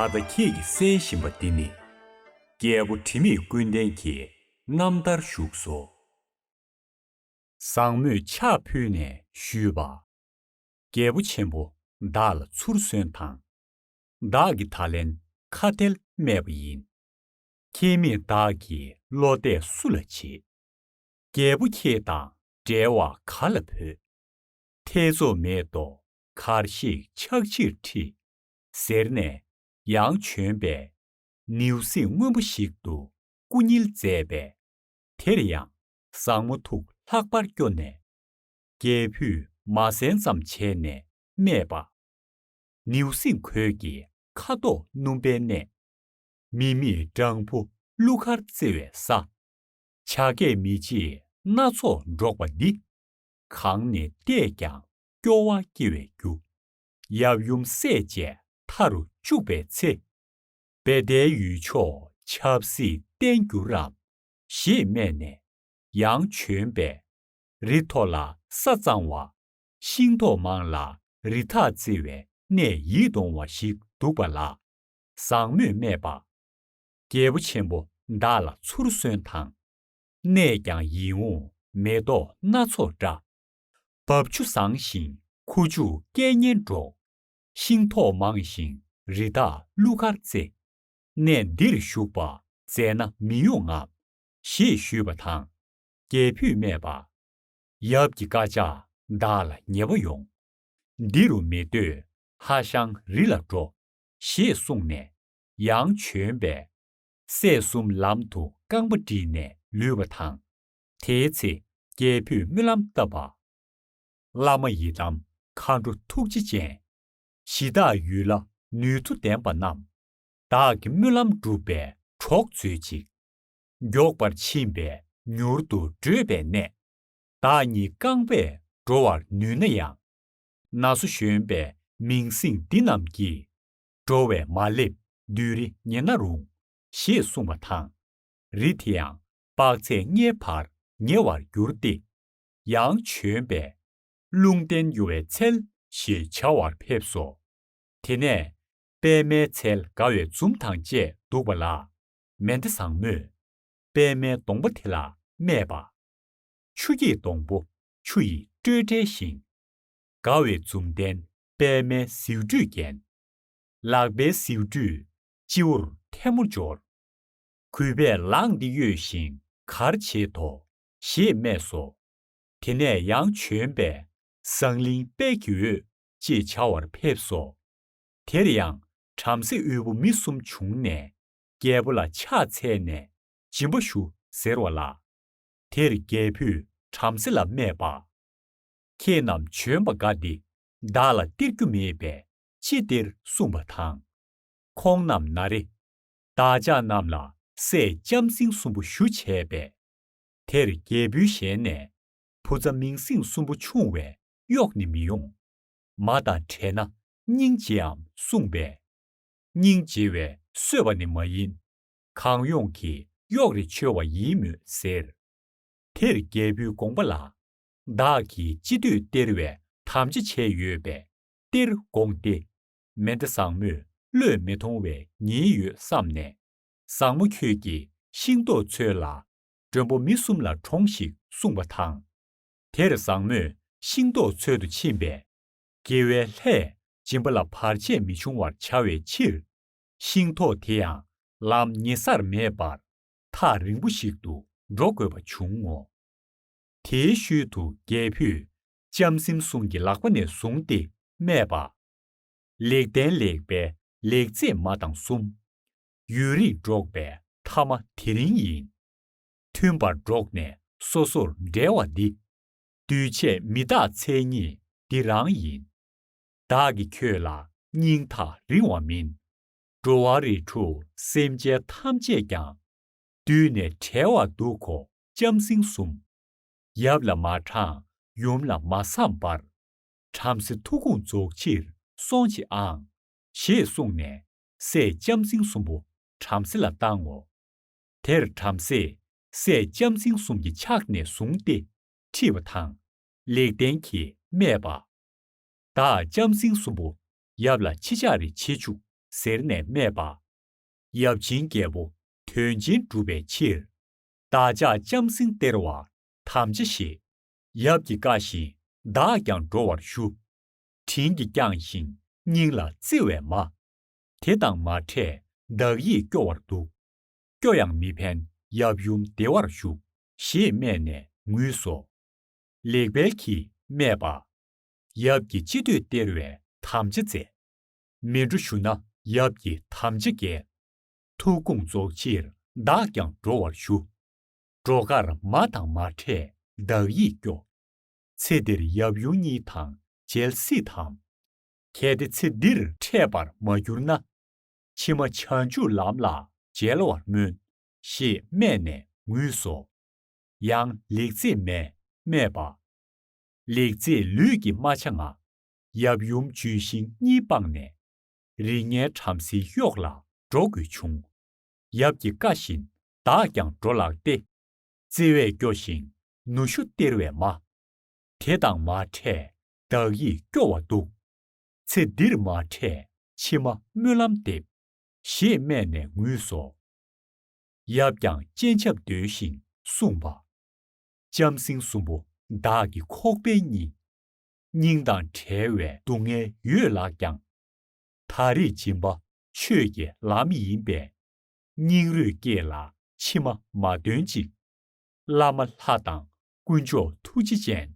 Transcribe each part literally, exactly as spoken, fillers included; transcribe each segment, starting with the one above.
ད་ལྟ་ཁྱེད་ཀྱིས་གསན་བཞིན་པ་འདི་ནི། རྒྱལ་པོ་དྲི་མེད་ཀུན་ལྡན་གྱི་རྣམ་ཐར་བཞུགས་སོ། བཟང་མོས་ཕྱག་ཕུལ་ནས་ཞུས་པ། རྒྱལ་པོ་ཆེན་པོ་བདག་ལ་ཚུར་གསོན་དང་། བདག་གིས་ད་ལན་ཁ་ཐལ་སྨྲས་པ་ཡིན། ཁྱེད་མེད་བདག་གི་བློ་གཏད་སུ་ལ་བྱེད། རྒྱལ་པོ་ཁྱེད་དང་འབྲེལ་བ་ག་ལ་ཕོད། ཐེ་ཚོམ་མེད་དོ། གར་ཞིག་ཕྱག་ཕྱིར་ཁྲིད། ཟེར་ནས་ཡང་བྱོན་པས། ནེའུ་གསིང་རྔོན་པོ་ཞིག་ཏུ་སྐུ་ཉིལ་མཛད་པས། དེར་ཡང་བཟང་མོ་ཐུགས་ལྷག་པར་སྐྱོ་ནས། རྒྱལ་བུས་མ་གསན་ཙམ་བྱས་ནས་སྨྲས་པ། ནེའུ་གསིང་ཁྱོད་ཀྱི་ཁ་དོག་སྣུམ་པའི་གནས། མི་མེད་སྦྲང་བུ་གླུ་གར་རྩེ་བའི་ས། བྱ་སྐད་མི་བརྗེད་སྣ་ཚོགས་སྒྲོག་པ་འདི། གང་ནས་བལྟས་ཀྱང་སྐྱོ་བ་སྐྱེ་བའི་རྒྱུ། ཡབ་ཡུམ་སྲས་བཅས་མཐའ་རུ་སྤྱུགས་པའི་ཚེ། བེ་ཏའི་ཡུལ་ཕྱོགས་ཆབ་སྲིད་བརྟན་འགྱུར་རམ། ཞེས་སྨྲས་ནས་ཡང་བྱོན་པས། རི་མཐོ་ལ་ས་གཙང་བ། ཤིང་ཐོག་མང་ལ་རི་དྭགས་རྩེ་བའི་གནས་ཡིད་དུ་འོང་བ་ཞིག་འདུག་པ་ལ། བཟང་མོས་སྨྲས་པ། རྒྱལ་པོ་ཆེན་པོ་བདག་ལ་ཚུར་གསོན་དང་། གནས་ཀྱང་ཡིད་འོང་མེ་ཏོག་སྣ་ཚོགས་བཀྲ། རྦབ་ཆུ་བཟང་ཞིང་ཁུ་བྱུག་སྐད་སྙན་སྒྲོག། ཤིང་ཐོག་མང་ཞིང་རི་དྭགས་གླུ་གར་རྩེ། གནས་འདིར་བཞུགས་པ་མཛད་ན་མི་ཡོང་ངམ། ཞེས་ཞུས་པ་དང་། རྒྱལ་བུས་སྨྲས་པ། ཡབ་ཀྱི་བཀའ་ཕྱག་བདག་ལ་ཉེ་བ་ཡོང་། འདི་རུ་མི་སྡོད་ཧྭ་ཤང་རི་ལ་འགྲོ། ཞེས་གསུངས་ནས་ཡང་བྱོན་པས། སྲས་གསུམ་ལམ་དུ་རྐང་པ་བསྒྲིལ་ནས་ལུས་པ་དང་། དེའི་ཚེ་རྒྱལ་བུས་སྨོན་ལམ་བཏབ་པ། བླ་མ་ཡི་དམ་མཁའ་འགྲོ་ཐུགས་རྗེ་ཅན། གཞི་བདག་ཡུལ་ལ་ནུས་མཐུ་ལྡན་པ་རྣམས། བདག་གི་སྨོན་ལམ་འགྲུབ་པའི་གྲོགས་མཛོད་ཅིག། མགྱོགས་པར་ཕྱིན་པས་མྱུར་དུ་བགྲོད་པའི་གནས། བདག་ཉིད་རྐང་པས་འགྲོ་བར་ནུས་ན་ཡང་། ན་སོ་གཞོན་པའི་མིང་སྲིང་འདི་རྣམས་ཀྱིས། འགྲོ་བས་མ་སླེབས་བདུད་རི་ཉེ་ན་རུང་། ཞེས་གསུངས་པ་དང་། རི་དེ་ཡང་དཔག་ཚད་ལྔའི་བར་ཉེ་བར་གྱུར་ཏེ། ཡང་བྱོན་པས། ཀླུང་བསྟན་གཡོ་བའི་ཚལ་ཞེས་བྱ་བར་ཕེབས་སོ། དེ་ནས་པདྨའི་ཚལ་དགའ་བའི་འཛུམ་དང་བཅས་འདུག་པ་ལ། མནྡ་བཟང་མོས། པདྨའི་སྡོང་པོ་དེ་ལ་སྨྲས་པ། ཆུ་སྐྱེས་སྡོང་པོ་ཆུ་ཡིས་སྤྲོས་བྲལ་ཞིང་། དགའ་བའི་འཛུམ་ལྡན་པདྨའི་ཟེའུ་འབྲུས་བརྒྱན། ལག་པའི་ཟེའུ་འབྲུས་སྤྱི་བོར་ཐལ་མོ་སྦྱོར། གུས་པས་ལག་འདི་གཡོས་ཤིང་གར་བྱེད་དོ། ཞེས་སྨྲས་སོ། དེ་ནས་ཡང་བྱོན་པས་ཟངས་གླིང་དཔལ་གྱི་འོད་ཅེས་བྱ་བར་ཕེབས་སོ། དེར་ཡང་བྲམ་ཟེ་དབུལ་པོ་མི་གསུམ་བྱུང་ནས་རྒྱལ་པོ་ལ་ཕྱག་འཚལ་ནས་སྦྱིན་པ་ཞུ་ཟེར་བ་ལ། དེར་རྒྱལ་བུས་བྲམ་ཟེ་ལ་སྨྲས་པ། ཁྱེད་རྣམས་བྱོན་པ་དགའ་སྟེ་བདག་ལ་སྟེར་རྒྱུ་མེད་པས་ཅི་སྟེར་གསུངས་པ་དང་། ཁོང་རྣམས་ན་རེ། བདག་ཅག་རྣམས་ལ་སྲས་ལྕམ་སྲིང་གསུམ་པོ་ཞུ་བྱས་པས། དེར་རྒྱལ་བུའི་ཞལ་ནས། བུ་ཚ་མིང་སྲིང་གསུམ་པོ་ཆུང་བས་གཡོག་ནི་མི་ཡོང་། མ་དང་བྲལ་ན་སྙིང་རྗེའམ་གསུངས་པས། སྙིང་རྗེ་བས་གསོད་པ་ནི་མ་ཡིན། གང་ཡོང་གིས་གཡོག་རེ་འཆོལ་བ་ཡིན་མོད་ཟེར། དེར་རྒྱལ་བུའི་དགོངས་པ་ལ། བདག་གིས་ཅི་འདོད་སྟེར་བའི་དམ་བཅའ་བྱས་ཡོད་པས་སྟེར་དགོངས་ཏེ། མནྡ་བཟང་མོས་བློས་མི་ཐོངས་པའི་ཉེན་ཡོད་བསམས་ནས། བཟང་མོ་ཁྱོད་ཀྱིས་ཤིང་ཏོག་འཚོལ་ལ། མགྲོན་པོ་མི་གསུམ་ལ་དྲོངས་ཤིག་གསུངས་པ་དང་། དེར་བཟང་མོས་ཤིང་ཏོག་འཚོལ་དུ་ཕྱིན་པས། དགེ་བའི་ལྷས་སྦྱིན་པ་ལ་བར་ཆད་མི་འབྱུང་བར་བྱ་བའི་ཕྱིར། ཤིང་ཐོག་དེ་ཡང་ལམ་ཉེ་སར་མེད་པར་ཐག་རིང་པོ་ཞིག་ཏུ་འགྲོ་དགོས་པ་བྱུང་ངོ་། དེའི་ཤུལ་དུ་རྒྱལ་བུས་ལྕམ་སྲིང་གསུམ་གྱི་ལག་པ་ནས་བཟུང་སྟེ་སྨྲས་པ། ལེགས་ལྡན་ལེགས་པའི་ལེགས་མཛེས་མ་དང་གསུམ། ཡུན་རིང་འགྲོགས་པའི་ཐ་མ་དེ་རིང་ཡིན། མཐུན་པར་འགྲོགས་ནས་སོ་སོར་འབྲལ་བ་འདི། འདུས་བྱས་མི་རྟག་མཚན་ཉིད་འདི་རང་ཡིན། བདག་གིས་ཁྱོད་ལ་སྙིང་ཐག་རིང་བ་མིན། འགྲོ་བ་རིགས་དྲུག་སེམས་ཅན་ཐམས་ཅད་ཀྱང་། འདུས་ནས་བྲལ་བར་འདུག་གོ་ལྕམ་སྲིང་གསུམ། ཡབ་ལ་མ་དྲངས་ཡུམ་ལ་མ་བསམ་པར། བྲམ་ཟེ་ཐུགས་དགོངས་རྫོགས་ཕྱིར་སོང་ཅི་ཨང་། ཞེས་གསུངས་ནས་སྲས་ལྕམ་སྲིང་གསུམ་པོ་བྲམ་ཟེ་ལ་བཏང་ངོ་། དེར་བྲམ་ཟེས་སྲས་ལྕམ་སྲིང་གསུམ་གྱི་ཕྱག་ནས་བཟུང་སྟེ་ཁྲིད་པ་དང་། ལེགས་ལྡན་གྱིས་སྨྲས་པ། བདག་ལྕམ་སྲིང་གསུམ་པོ་ཡབ་ལ་ཕྱི་ཕྱག་རེ་བྱེད་བཅུག། ཟེར་ནས་སྨྲས་པ། ཡབ་ཆེན་རྒྱལ་པོ་དོན་ཆེན་སྒྲུབ་པའི་ཕྱིར། བདག་ཅག་ལྕམ་སྲིང་སྟེར་བར་དམ་བཅའ་བཞེས། ཡབ་ཀྱིས་བཀའ་བཞིན་བདག་ཀྱང་འགྲོ་བར་ཞུ། དྲིན་གྱིས་བསྐྱངས་ཤིང་སྙིང་ལ་བརྩེ་བས་མ། དེ་དང་མ་ཕྲད་བདག་ཡིད་སྐྱོ་བར་འདུག། སྐྱོ་ཡང་མི་ཕན་ཡབ་ཡུམ་བདེ་བར་བཞུགས། ཞེས་སྨྲས་ནས་ངུས་སོ། ལེགས་དཔལ་གྱིས་སྨྲས་པ། ཡབ་ཀྱིས་ཅི་འདོད་སྟེར་བའི་དམ་བཅའ་མཛད། མི་འགྲོ་ཞུ་ན་ཡབ་ཀྱི་དམ་བཅའ་འགལ། ཐུགས་དགོངས་རྫོགས་ཕྱིར་བདག་ཀྱང་འགྲོ་བར་ཞུ། འགྲོ་ཁར་མ་དང་མ་ཕྲད་བདག་ཡིད་སྐྱོ། ཚེ་འདིར་ཡབ་ཡུམ་གཉིས་དང་མཇལ་སྲིད་དམ། གལ་ཏེ་ཚེ་འདིར་འཕྲད་པར་མ་གྱུར་ན། ཕྱི་མ་བྱང་ཆུབ་ལམ་ལ་མཇལ་བར་སྨོན། ཞེས་སྨྲས་ནས་ངུས་སོ། ཡང་ལེགས་མཛེས་མས་སྨྲས་པ། ལེགས་མཛེས་ལུས་ཀྱི་རྨ་བྱ་ང་། ཡབ་ཡུམ་ལྗོན་ཤིང་གཉིས་སྤངས་ནས། རིགས་ངན་བྲམ་ཟེའི་གཡོག་ལ་འགྲོ་དགོས་བྱུང་། ཡབ་ཀྱི་བཀའ་བཞིན་བདག་ཀྱང་འགྲོ་ལགས་ཏེ། བརྩེ་བས་སྐྱོ་ཞིང་ནུ་ཞོ་སྟེར་བས་མ། དེ་དང་མ་ཕྲད་བདག་ཡིད་སྐྱོ་བ་འདུག། ཚེ་འདིར་མ་འཕྲད་ཕྱི་མ་སྨོན་ལམ་འདེབས། ཞེས་སྨྲས་ནས་ངུས་སོ། ཡབ་ཀྱང་སྤྱན་ཆབ་བརྡོལ་ཞིང་གསུངས་པ། ལྕམ་སྲིང་གསུམ་པོ་བདག་གི་ཁོག་པའི་སྙིང་། སྙིང་དང་བྲལ་བའི་སྡུག་བསྔལ་ཡོད་ལགས་ཀྱང་། ད་རེས་སྦྱིན་པ་ཆོས་ཀྱི་ལམ་ཡིན་པས། སྙིང་རུས་བསྐྱེད་ལ་ཕྱི་མ་མ་འདོན་ཅིག། བླ་མ་ལྷ་དང་དཀོན་མཆོག་ཐུགས་རྗེ་ཅན།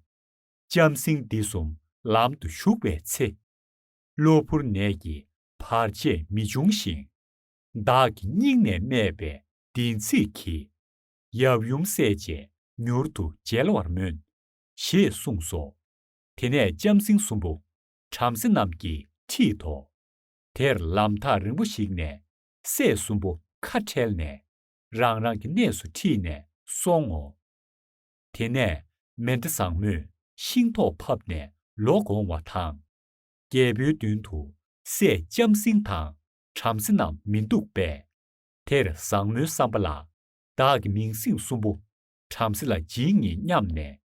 ལྕམ་སྲིང་འདི་གསུམ་ལམ་དུ་ཞུགས་པའི་ཚེ། གློ་བུར་ནད་ཀྱི་བར་ཆད་མི་འབྱུང་ཞིང་། བདག་གི་སྙིང་ནས་སྨྲས་པའི་བདེན་ཚིག་གིས། ཡབ་ཡུམ་སྲས་བཅས་མྱུར་དུ་མཇལ་བར་སྨོན། ཞེས་གསུངས་སོ། དེ་ནས་ལྕམ་སྲིང་གསུམ་པོ་བྲམ་ཟེ་རྣམས་ཀྱིས་ཁྲིད་དོ། དེར་ལམ་ཐག་རིང་པོ་ཞིག་ནས་སྲས་གསུམ་པོ་ཁ་བྲལ་ནས་རང་རང་གི་གནས་སུ་ཁྲིད་ནས་སོང་ངོ་། དེ་ནས་མེ་མདའ་བཟང་མོས་ཤིང་ཐོག་ཕབ་ནས་ལོག་འོང་བ་དང་། རྒྱལ་པོའི་མདུན་དུ་སྲས་ལྕམ་སྲིང་དང་བྲམ་ཟེ་རྣམས་མི་འདུག་པས། དེར་བཟང་མོའི་བསམ་པ་ལ། བདག་གི་མིང་སྲིང་གསུམ་པོ་བྲམ་ཟེ་ལ་བྱིན་ངེས་སྙམ་ནས།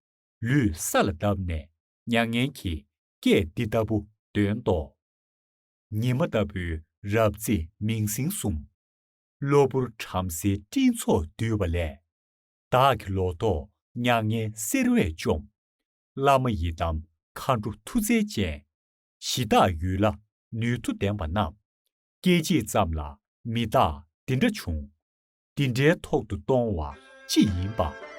ལུས་ས་ལ་བརྡབས་ནས་མྱ་ངན་གྱིས་སྐད་འདི་ལྟ་བུ་འདོན་ཏོ། ཉི་མ་ལྟ་བུའི་རབ་མཛེས་མིང་སྲིང་གསུམ། གློ་བུར་བྲམ་ཟེའི་སྤྲིན་ཚོགས་འདུས་པ་ལས། བདག་གི་ལོ་ཐོག་མྱ་ངན་སེལ་བས་བཅོམ། བླ་མ་ཡི་དམ་མཁའ་འགྲོ་མཐུ་རྩལ་ཅན། གཞི་བདག་ཡུལ་ལ་ནུས་མཐུ་ལྡན་པ་རྣམས། སྐད་ཅིག་ཙམ་ལ་མི་རྟག་འདི་འདྲ་བྱུང་། འདི་འདྲའི་ཐོག་ཏུ་གཏོང་བ་ཅི་ཡིན་པ།